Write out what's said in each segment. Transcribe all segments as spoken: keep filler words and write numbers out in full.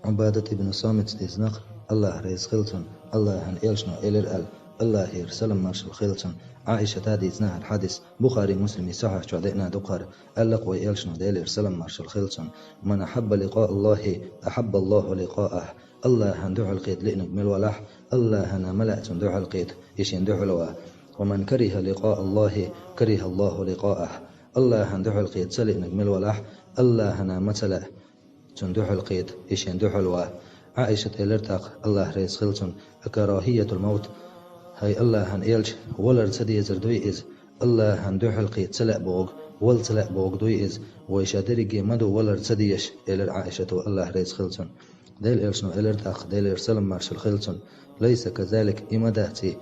Ӏубадат ибн Самита дийцина, Аллахь реза хилва цунна, Аллахьан элчано элира аьлла, Аллахьера салам-маршалла хилва цунна, Ӏаишата дийцина хӀара хьадис, Бухари, Муслими сахьихь чохь деана ду хӀара, аьлла-кх вай элчано, Делера салам-маршалла хилва цунна: «Ман ахьабба ликъаа Аллахьи, ахьабба Аллахьу ликъаахь». Аллахьан дуьхьалкхета лиънарг мила валахь, Аллахьана ма лаьа цунна дуьхьалкхета, и шен дуьхьал ван. «Ва ман кариха ликъаа Аллахьи, кариха Аллахьу ликъаахь». Аллахьан дуьхьалкхета ца лиънарг мила валахь, Аллахьана ма ца лаьа цунна дуьхьалкхета, и шен дуьхьал ван. Ӏаишата элира тӀаккха, Аллахь реза хилва цунна: «АкарахӀиятул мавт». ХӀай Аллахьан элча, валар ца дезар дуй иза? Аллахьан дуьхьалкхета ца лаьа бохург, вала ца лаьа бохург дуй иза? Вай ша дерриге ма ду валар ца дезаш, элира Ӏаишата, Аллахь реза хилва цунна. Делан элчано элира тӀаккха, Делера салам-маршалла хилва цунна: «Лайса казалик», и ма дац и,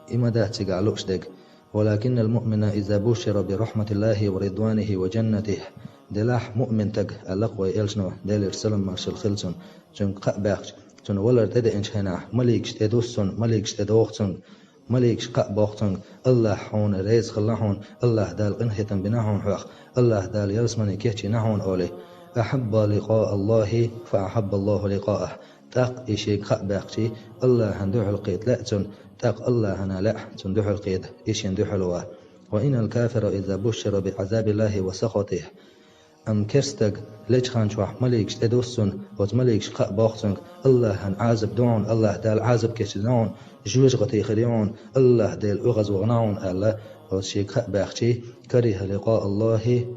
и ма дац цигахь лууш дерг. «Валакиннал муъмина иза бушшира би рахьматиллахьи ва ридванихьи ва жаннатихь». Делахь муъмин стаг, аьлла-кх вай элчано, Делера салам-маршалла хилва цунна, цуьнга кхаъ баьхча, цунна валар тӀедеанчу хенахь, маликаш тӀедуссу цунна, маликаш тӀедоху цунга, маликаш кхаъ боху цунга: «Аллахь хьуна реза хилла хьуна, Аллахь Дала къинхетам бина хьуна хьох, Аллахь Дала ялсамане кечйина хьуна», олий. «Ахьабба ликъаа Аллахьи, фа ахьабба Аллахьу ликъаахь». ТӀаккха и шега кхаъ баьхча, Аллахьан дуьхьалкхета лаьа цунна, тӀаккха Аллахьана лаьа цунна дуьхьалкхета, и шен дуьхьал ван. «Ва иннал кафира иза бушшира би Ӏазабиллахьи ва сахатихь». Амма керста стаг лечу хан чохь маликаш тӀедуссу цунна, оцу маликаш кхаъ боху цунга: «Аллахьан Ӏазап ду хьуна, Аллахь Дала Ӏазап кечдина хьуна, жоьжахати хир ю хьуна, Аллахь Дела оьгӀазвахана хьуна», аьлла, оцу шега кхаъ баьхча, «кариха ликъаа Аллахьи,